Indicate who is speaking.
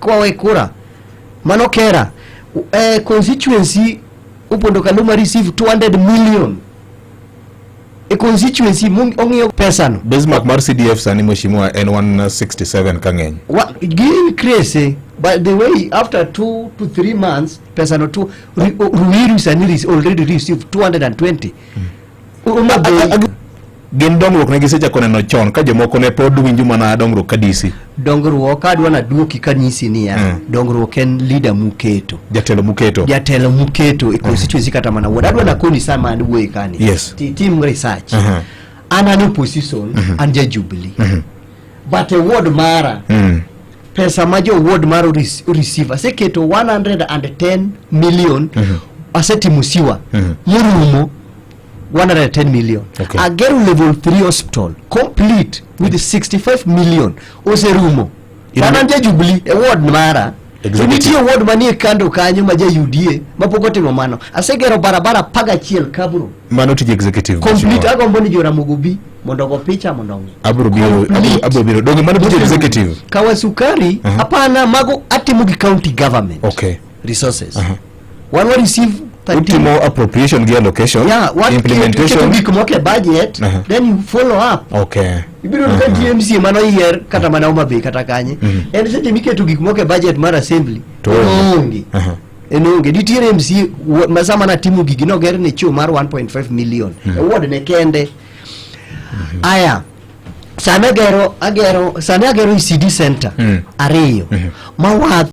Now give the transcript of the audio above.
Speaker 1: Kwawe kura mano kera constituency Opondo Kaluma receive 200 million e constituency ong'iyo pesano.
Speaker 2: Bismarck mar CDF sani, mheshimiwa, en 167 ka ng'eny.
Speaker 1: Gi increase but the way after 2 to 3 months pesano to Ruiru sani already received 220. Homa Bay.
Speaker 2: Gin dongruok ne gisechako neno chon ka jomoko ne pod winjo mana dongruok ka DC.
Speaker 1: Dongruok adwa naduoki kanyisi niya, dongruok en leader muketo.
Speaker 2: Jatelo muketo.
Speaker 1: Jatelo muketo e constituency kata mana ward. Adwa nakoni sama an wuoye kani. Tim research. An opposition, an ja Jubilee. But e ward mara, pesa ma jo ward mara receive aseketo 110 million, asetimo sewer morumo 110 million. Agero level 3 hospital complete with 65 million oserumo. An an ja Jubilee e ward mara. To
Speaker 2: Executive.
Speaker 1: nitie ward manie kando kanyo ma ja UDA mapok otimo mano. Asegero barabara 11 Kabro.
Speaker 2: Mano tij executive.
Speaker 1: Complete.
Speaker 2: Mheshimiwa.
Speaker 1: Agombo ni Joramogo bi mondo ogo picha mondo ong'i.
Speaker 2: Abro biro
Speaker 1: Complete.
Speaker 2: abro biro. Donge mano tij executive?
Speaker 1: Kawa sukari hapana, mago atimo gi county government resources. Wan wa receive 13
Speaker 2: Utimo appropriation gi allocation.
Speaker 1: Yeah, what
Speaker 2: implementation.
Speaker 1: Iketo gik moko e budget, then you follow up. Ibiro yudo ka nitie MCA manoyier kata mana Homa Bay kata kanye. En seche miketo gik moko e budget mar assembly
Speaker 2: To
Speaker 1: en
Speaker 2: onge.
Speaker 1: onge. En onge. Nitiere MCA ma sama natimo gigi noger ne cho mar 1.5 million e ward ne kende. Aya, sani agero ECD center ariyo ma wath